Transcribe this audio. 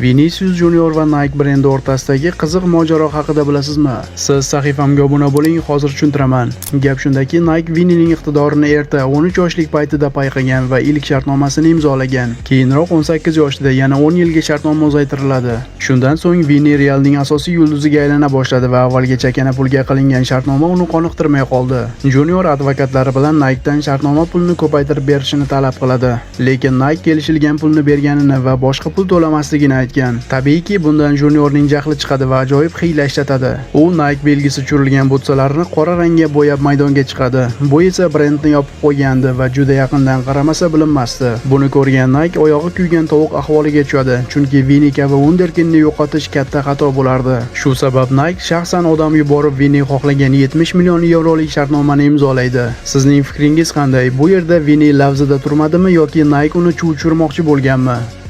Vinicius Junior va Nike brendi o'rtasidagi qiziq mojaro haqida bilasizmi? Siz sahifamga obuna bo'ling, hozir tushuntiraman. Gap shundaki, Nike Vinining iqtidorini erta 13 yoshlik paytida payqagan va ilk shartnomasini imzolagan. Keyinroq 18 yoshida yana 10 yilga shartnoma uzaytiriladi. Shundan so'ng Vini Realning asosiy yulduziga aylana boshladi va avvalgi chakana pulga qilingan shartnoma uni qoniqtirmay qoldi. Junior advokatlari bilan Nike'dan shartnoma pulini ko'paytirib berishini talab qiladi. Lekin Nike kelishilgan pulni berganini va boshqa pul to'lamasligini aytgan. Tabiiyki, bundan Juniorning jahli chiqadi va ajoyib hiyla ishlatadi. U Nike belgisi tushirilgan butsalarini qora rangga bo'yab maydonga chiqadi. Bu esa brendni yopib qo'ygandi va juda yaqindan qaramasa bilinmasdi. Buni ko'rgan Nike oyog'i kuygan tovuq ahvoliga tushadi, chunki Vini kabi vunderkindni yo'qotish katta xato bo'lardi. Shu sabab Nike shaxsan odam yuborib, Vini xohlagan 70 million yevrolik shartnomani imzolaydi. Sizning fikringiz qanday? Bu yerda Vini lafzida turmadimi yoki Nike uni chuv tushirmoqchi bo'lganmi?